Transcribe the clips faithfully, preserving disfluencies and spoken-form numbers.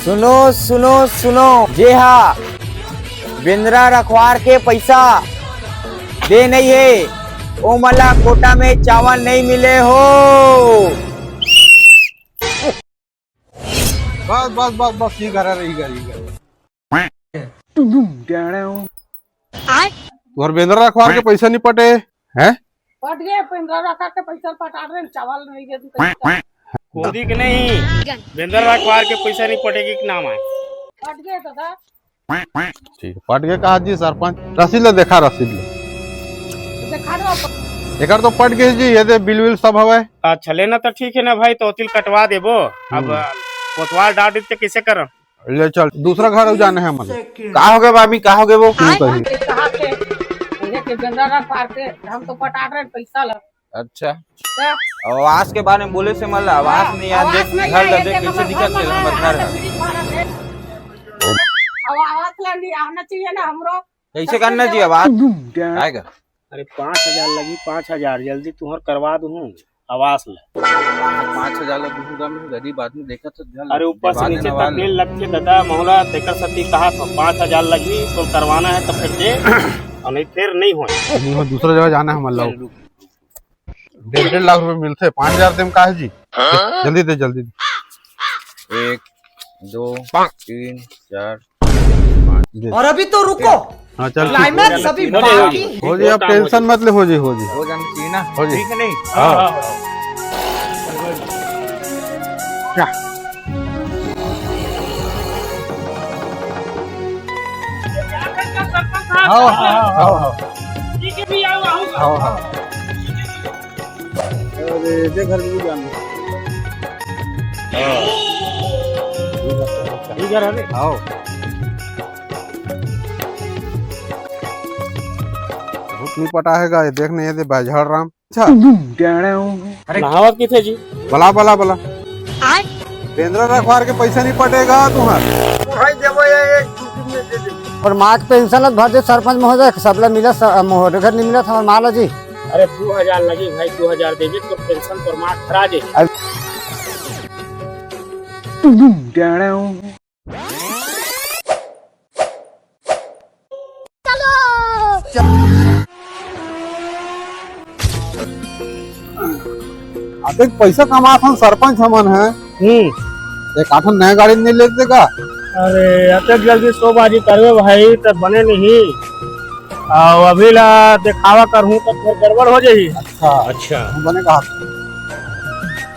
सुनो, सुनो, सुनो, जे हा बेंदरा रखवार के पैसा दे नइ हे, ओ मन ला कोटा में चावल नइ मिले हो। बस, बस, बस, बस, ये घर है, ये घर, ये घर। तुहर बेंदरा रखवार के पैसा नहीं पटे, हैं? पट गए, बेंदरा रखवार के पैसा पटा रहे, चावल नहीं गए, तू कहीं का। कोदी के नहीं, बेंदरा रखवार के पैसा नहीं पटेगी के नाम आए। पट गए दादा। ठीक है, पट गए कहा जी सरपंच, रसीद ले देखा, रसीद ले। देखा दो आप। एकर तो पट गए जी, ये दे बिल विल सब हवे। अच्छा, लेना तो ठीक है ना भाई, तो तिल कटवा देबो। अब हम्म। कोतवाल डाल देते, कैसे करम? ले चल, दूसरा घर अउ जाना है हमन। का हो गया भाभी, का हो गया वो? तू कही। कहाँ के? ये के बेंदरा रखवार के, हम तो पटा रहे पैसा ला। अच्छा। क्या? आवास के बारे में बोले से मतलब आवास हाँ, नहीं याद, आवास देख, नहीं घर याद, ला देख, देख, कैसे हमर दिखत घर है, हमर घर है। है। अब आवास ला नहीं आना चाहिए ना हमरो। कैसे करना चाहिए आवास? आएगा। अरे पाँच हजार लगी, पाँच हजार जल्दी तुहर करवा दूँ आवास ला। पाँच हजार ला दूँ, गरीब आदमी देखा तो जल अरे ऊपर से नीचे तक बिल लगथे दादा, मोहला तेकर सती कहा था पाँच हजार लगी, तो करवाना है तो फिर दे, और नहीं फिर नहीं होए। नहीं हो, दूसरा जगह जाना है हमन ला। डेढ़ डेढ़ लाख रुपए मिलथे, पाँच हजार देम का है जी? हाँ? जल्दी दे, जल्दी दे। एक, दो, तीन, चार, पाँच। दे। और अभी तो रुको, हाँ, चल, ठीक। क्लाइमैक्स अभी बाकी। हो जी, आप टेंशन मत ले, हो जी, हो जी। हो जाना चाहिए ना। हो जी। ठीक है नहीं? हाँ। क्या? हाँ, हाँ, हाँ, हाँ। हाँ, हाँ। अरे, जे घर में जान। हाँ। ये घर है रे? आओ। भूत नहीं पटा हैगा, ये देख नहीं, ये दे बैझाड़ राम। अच्छा। अरे नहावत किथे जी? बला, बला, बला। बेंदरा रखवार के पैसा नहीं पटेगा तुम्हार। भाई देबो ये एक दो दिन में दे दे। और माँ के पेंशन भर दे सरपंच महोदय, सबला मिला स-, महोदय घर नहीं मिला था हमारे माला जी। अरे दो हजार लगी भाई, दो हजार देबे तो पेंशन पर माँ भरा जे। अब अतेक पैसा कमात हन सरपंच हमन हैं। हम्म। एक आठन नया गाड़ी नहीं लेते का? अरे, अतेक जल्दी शोबाजी करबे भाई, त बने नहीं। अउ अभी ला देखावा करहूँ, त फिर गड़बड़ हो जाही। अच्छा। अच्छा। हम बने कहा।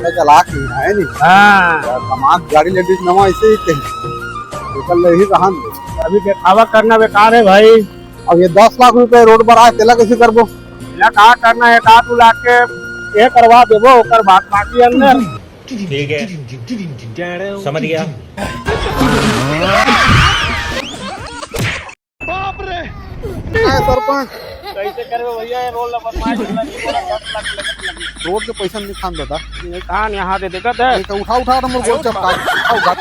मैं चला के है नहीं। हाँ। यार, कमात गाड़ी लेडीज नवा ऐसे ही कहीं। निकल ले ही रहन दे। अभी देखावा करना बेकार है भाई। अब ये दस लाख रुपए रोड पर आए, तेला कैसे करबो? तेला का करना है, का तू लाके ये करवा देबो, ओकर बाद बाकी अंदर। ठीक है, समझ गया। बाप रे! ए, सरपंच। कैसे करबे भैया, ये रोड ला बदमाश वाला नहीं बोला, दस लाख लगत लगी। रोड के पैसा नहीं खान देता। नहीं खान यहाँ दे देखत है। नहीं तो उठा, उठा, तो मोर गोल चपका। उठाओ, बात।